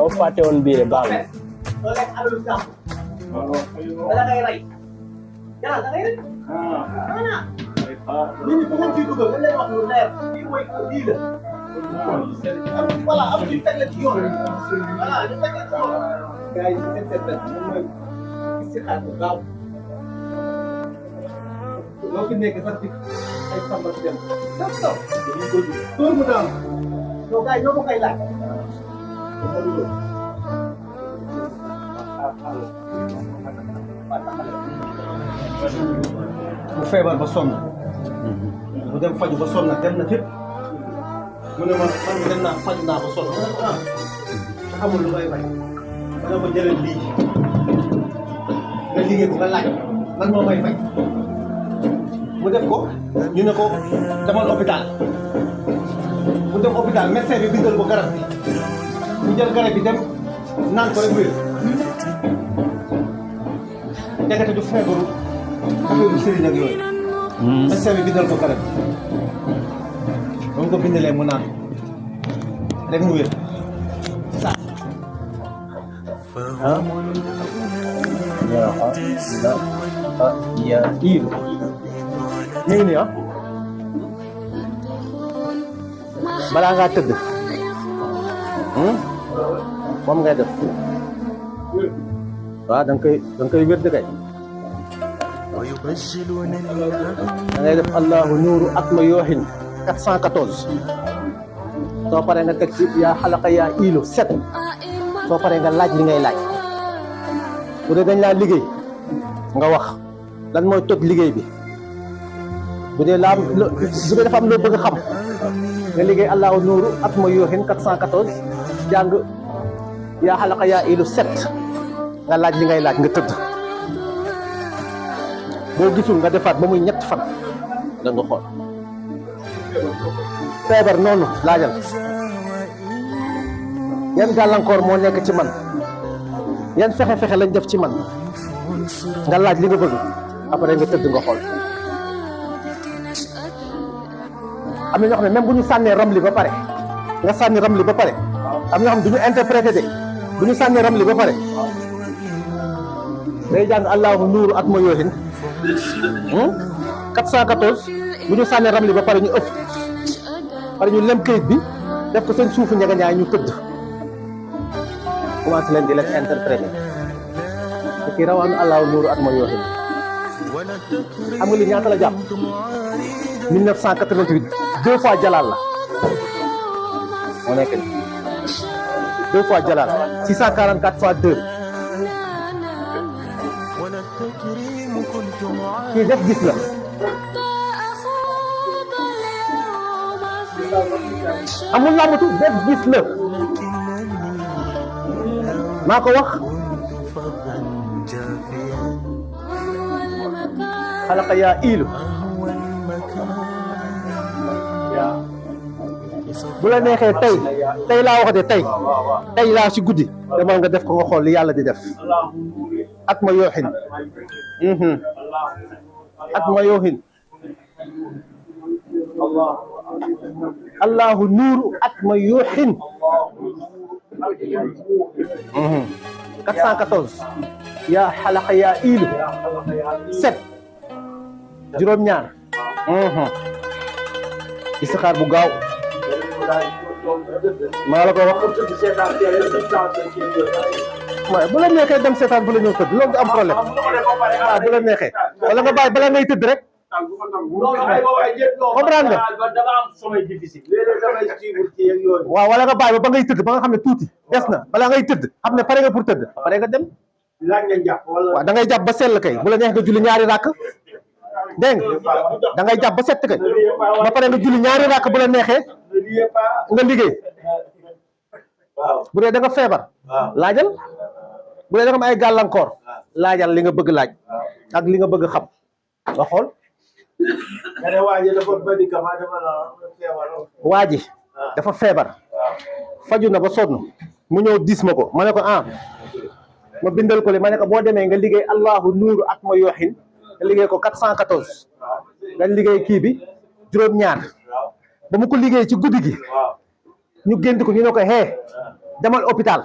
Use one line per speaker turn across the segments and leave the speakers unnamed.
oo fàtte woon bii de baax na.
Wala kay ray. Yan, kay ray. Ana. Nini ko ngi dugal nga leen wax lu leer. Fii mooy lii la. Voilà, am ñu teg la ci yoon. Voilà, ñu teg la ci yoon. Gars yi seen internet moom mooy si xaar bu gaaw. Loo fi nekk sax di ay samba ci dem. Dóor mu daam. Yow gars yi ñoo ko koy laaj. mu feebar ba sonn mu dem faju ba sonn dem na fépp mu ne man dem naa faju naa ba sonn xamul lu may fay ma ne ko jëlee lii nga liggéey ko nga laaj lan moo may fay mu def ko ñu ne ko demal hôpital mu dem hôpital médecin bi bindal ko garab bi mu jël garab bi dem naan ko rek wér ndekete du feebaru affaire sëriñ ak yooyu. médecin bi bindal ko garab ba mu ko bindalee mu naan rek mu wér ça.
yaa iilu mi ngi nii balaa ngaa tëdd moom ngay def waaw da nga koy wér de kay da ngay def allahu nuuru ak ma yooxin 414 soo paree nga teg ci yaa xalaqa yaa iilu 7 soo paree nga laaj li ngay laaj bu dee dañ laa liggéey nga wax lan mooy toj liggéey bi bu dee dafa am loo bëgg a xam nga liggéey allahu nuuru ak ma yooxin 414 jàng yaa xalaqa yaa iilu 7 nga laaj li ngay laaj nga tëdd boo gisul nga defaat ba muy ñett fan da nga xool feebar noonu laajal yan gàllankoor moo nekk ci man yan fexe-fexe lañ def ci man nga laaj li nga bëgg après nga tëdd nga xool am na ñoo xam ne même bu ñu sànnee ramli ba pare nga sànni ramli ba pare am na ñoo xam ne du ñu interprété de bu ñu sànnee ramli ba pare day jàng allahu nuuru ak ma yooxin 414 bu ñu sànnee ramli ba pare ñu ëpp pare ñu lem kayit bi def ko seen suufu ñegeñaay ñu tëdd commencé leen di leen interprété te kii rawaanu allahu nuuru ak ma yooxin xam nga li ñaata la jàpp 1988 2 fois Jalal la moo nekk ni 2 fois Jalal 644 fois 2 kii def gis la amul làmbatu def gis la maa ko wax xalaqa yaa iilu bu la neexee tey laa wax de tey laa ci guddi demal nga def ko nga xool li yàlla di def ak ma yooxin ak ma yooxin allahu nuuru ak ma yooxin 414 yaa xalaqa yaa iilu 7 juróom-ñaar istixaar bu gaaw maa la ko wax waaye bu la neexee dem seetaan bu la ñëw tëdd loolu du am problème waaw bu la neexee wala nga bàyyi bala ngay tëdd rek comprendre nga waaw wala nga bàyyi ba ngay tëdd ba nga xam ne tuuti des na bala ngay tëdd xam ne pare nga pour tëdd pare nga dem waaw da ngay jàpp ba sell kay bu la neex nga julli ñaari ràkk dégg nga da ngay jàpp ba set kay ba pare nga julli ñaari ràkk bu la neexee nga liggéey bu dee da nga feebar laajal bu dee da nga am ay gàllankoor laajal li nga bëgg laaj ak li nga bëgg xam nga xool waa ji dafa feebar faju na ba sonn mu ñëw dis ma ko ma ne ko ma bindal ko li ma ne ko boo demee nga liggéey allahu nuuru ak ma yooxin nga liggéey ko 414 nga liggéey kii bi juróom-ñaar ba mu ko liggéey ci guddi gi ñu gént ko ñu ne ko demal hôpital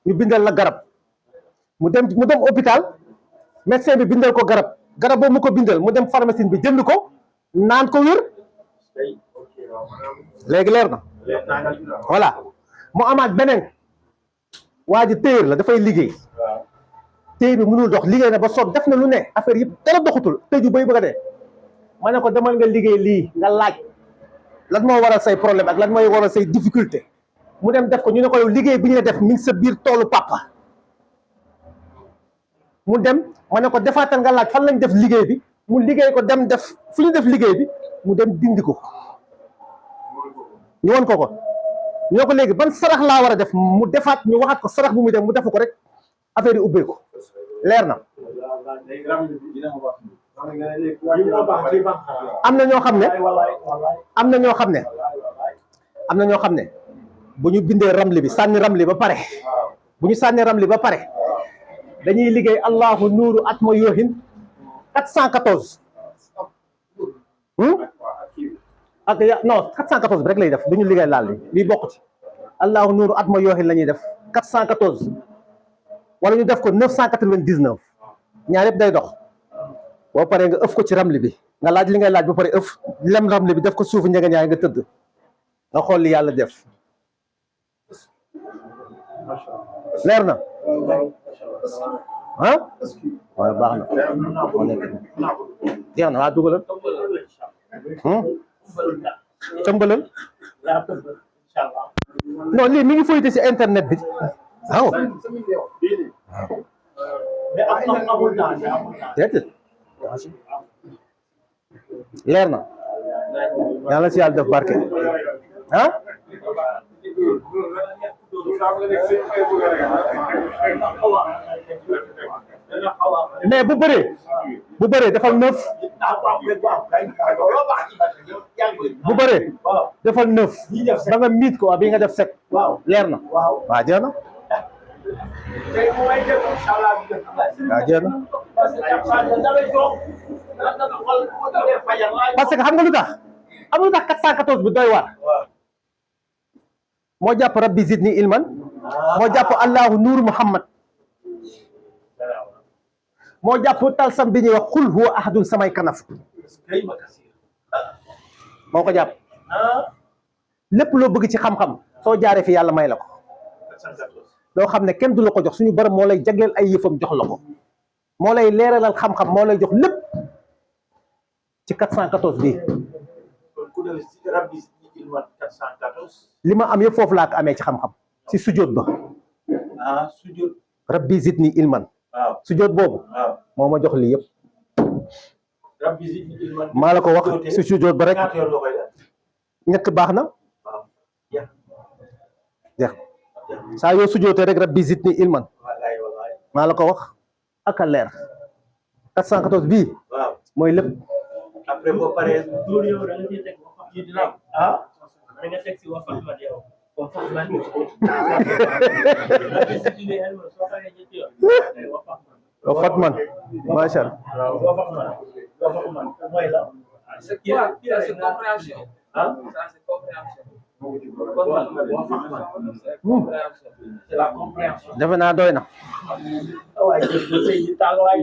ñu bindal la garab mu dem hôpital médecin bi bindal ko garab boobu mu ko bindal mu dem pharmacie bi jënd ko naan ko wér léegi leer na voilà mu amaat beneen waa ji téer la dafay liggéey téer bi mënul dox liggéey na ba sonn def na lu ne affaire yëpp dara doxatul tëju bay bëgg a dee ma ne ko demal nga liggéey lii nga laaj lan moo waral say problème ak lan mooy waral say difficulté mu dem def ko ñu ne ko yow liggéey bi ñu def mi ngi sa biir toolu papa mu dem ma ne ko defaatal nga laaj fan lañ def liggéey bi mu liggéey ko dem def fu ñu def liggéey bi mu dem dindi ko ñu won ko ñoo ko léegi ban sarax laa war a def mu defaat ñu waxaat ko sarax bu muy dem mu defu ko rek affaire yi ubbeeku leer na am na ñoo xam ne bu ñu bindee ramli bi sànni ramli ba pare bu ñu sànni ramli ba pare dañuy liggéey allahu nuuru atma yoohin 414 ak non 414 bi rek lay def du ñu liggéey laal bi bokk ci allahu nuuru atma yoohin la ñuy def 414 wala ñu def ko 999 ñaar yëpp day dox boo paree nga ëf ko ci ramli bi nga laaj li ngay laaj ba pare ëf lem ramli bi def ko suufu njëga ñaay nga tëdd nga xool li yàlla def leer na ah waaw baax na jeex na waa dugalal tëmbalal non lii mi ngi foyte ci internet bi waaw déedéet leer na yàlla si yàlla def barke ah mais bu bëree defal 9 bu bëree defal 9 da nga miit ko bi nga def 7 leer na waaw jeex na parce que xam nga lu tax 414 bi doy waar moo jàpp rabbi zidni ilman moo jàpp allahu nuuru muhammad moo jàpp talsam bi ñuy wax xul huwa ahadun samay kanaf moo ko jàpp lépp loo bëgg ci xam-xam soo jaaree fi yàlla may la ko loo xam ne kenn du la ko jox suñu borom moo lay jagleel ay yëfam jox la ko moo lay leeralal xam-xam moo lay jox lépp ci 414 bii li ma am yëpp foofu laa ko amee ci xam-xam si sujjóot ba rabbi zidni ilman sujjóot boobu moo ma jox lii yëpp maa la ko wax si sujjóot ba rek ñett baax na jeex saa yoo sujjóotee rek rabbi zidni ilman maa la ko wax ak a leer 414 bii mooy lépp
après boo paree loolu yow da nga ciy teg kii dina am da nga teg si wa Fatman yow wa Fatman
wa Fatman macha allah
wa Fatman mooy la c'est compréhension c'est compréhension c'est la compréhension
defe naa doy na
waaye ci taxawaay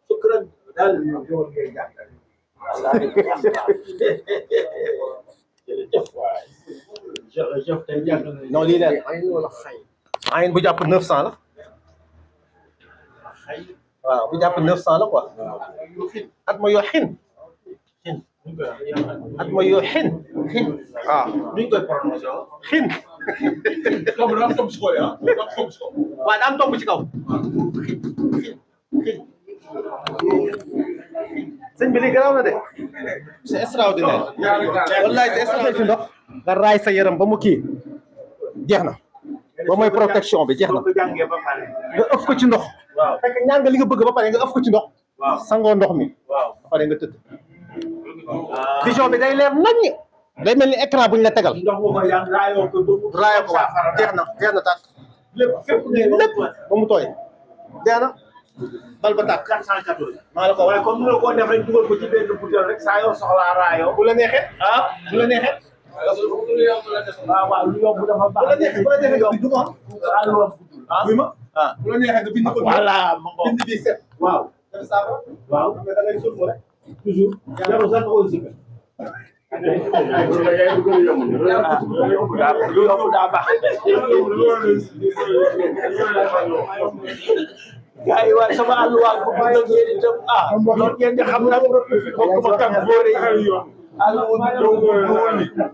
sukran daal yow ngay jàngal
non lii leer ayin bu jàpp 900 la waaw bu jàpp 900 la quoi at ma yoo xin at ma yoo xin waaw
nuñ koy prononcé
xin
comme dafa am tomb si kaw ah dafa am tomb si kaw
waaw daa am tomb ci kaw sëñ bi lii garaaw na de c'est extraordinaire wallaay c'est extraordinaire ci ndox nga raay sa yaram ba mu kii jeex na ba mooy protection bi jeex na nga ëf ko ci ndox fekk ñaan nga li nga bëgg ba pare nga ëf ko ci ndox sangoo ndox mi ba pare nga tëdd vision bi day leer naññ day mel ni écran bu ñu la tegal raayoo ko waaw jeex na tàkk lépp ba mu tooy jeex na bal ba tàkk
414
maa la ko
waaye comme mënoo koo def rek dugal ko ci benn butéel rek saa yoo soxlaa raayoo
bu la neexee bu la neexee
waaw lu yomb dafa baax.
bu la neexee nga bind ko buy ma bu la neexee nga bind ko
voilà ma ko
bind bi set waaw def saako waaw mais da ngay sulmu rek toujours jarul sax ko aussi
lu yomb daa baax. gars yi waaye sama àlluwaat bu bindal yéen itam loolu ngeen di xam nag bokk ma kan góore yi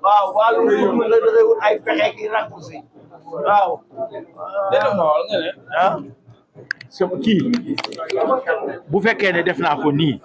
waaw wàllu la dafay wut ay pexe ki raccourci waaw.
sama kii bu fekkee ne def naa ko nii